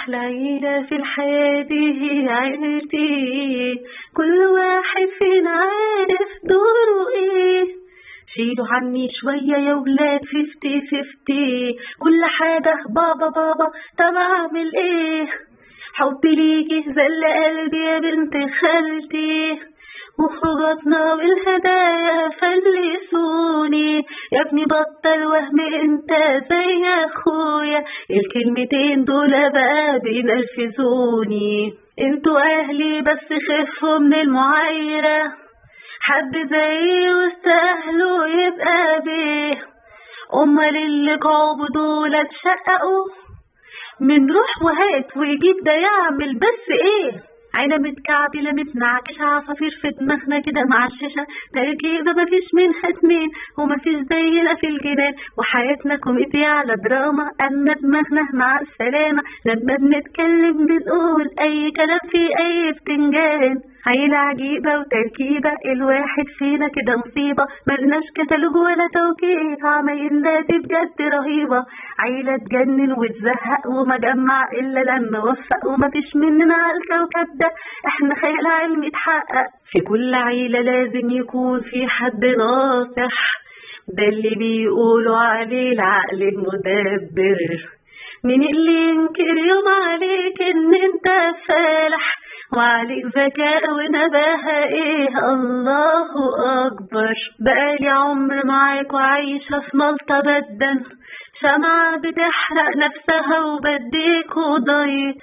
أحلى عيلة في الحياة دي هي عيلتي، كل واحد فينا عارف دوره ايه. شيلوا عني شوية يا ولاد 50-50، كل حاجة بابا بابا طب أعمل ايه؟ حبي ليكي زل قلبي يا بنت خالتي، وخروجاتنا والهدايا فلسوني. يا ابني بطل وهم انت زي اخويا، الكلمتين دول بقى بينرفزوني. انتوا اهلي بس خفوا من المعايرة، حد زيي واستاهلوا يبقى بيه. امال اللي قعبوا دول اتشققوا من روح وهات ويجيب ده يعمل بس ايه؟ عينة متكعبلة متنعكشة، عصافير في دماغنا كده معششة، تركيبة مفيش منها اتنين ومفيش زينا في الجنان. وحياتنا كوميديا على دراما، أما دماغنا مع السلامة، لما بنتكلم بنقول أي كلام في أي بتنجان. عيلة عجيبة وتركيبة، الواحد فينا كده مصيبة، ملناش كتالوج ولا توكيل، عمايلنا دي بجد رهيبة. عيلة تجنن وتزهق وما جمع إلا لما وفق، ومفيش مننا على الكوكب ده احنا خيال علمي اتحقق. في كل عيلة لازم يكون في حد ناصح، ده اللي بيقولوا عليه العقل المدبر. مين اللي ينكر يوم عليك ان انت فالح وعليك ذكاء ونباهة؟ ايه الله اكبر. بقالي عمر معاك وعايشة في مالطا بدن، شمعة بتحرق نفسها وبديك وضي،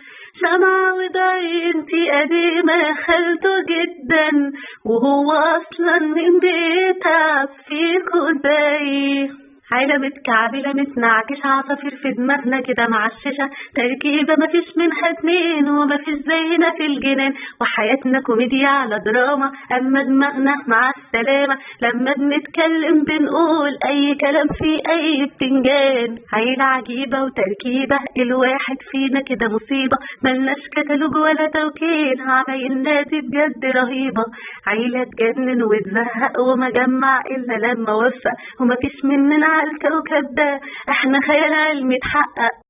شمعة وضي انتي قديمة خالته جدا، وهو اصلا من بيتعب فيكوا زي. عيلة متكعبلة متنعكشة، عصافير في دماغنا كده معششة، تركيبة مفيش منها اتنين ومفيش زينا في الجنان. وحياتنا كوميديا على دراما، أما دماغنا مع السلامة، لما بنتكلم بنقول أي كلام في أي بتنجان. عيلة عجيبة وتركيبة، الواحد فينا كده مصيبة، ملناش كتالوج ولا توكيل، عمايلنا دي بجد رهيبة. عيلة تجنن وتزهق وما جمع إلا لما وفق، ومفيش مننا على الكوكب ده احنا خيال علمي اتحقق.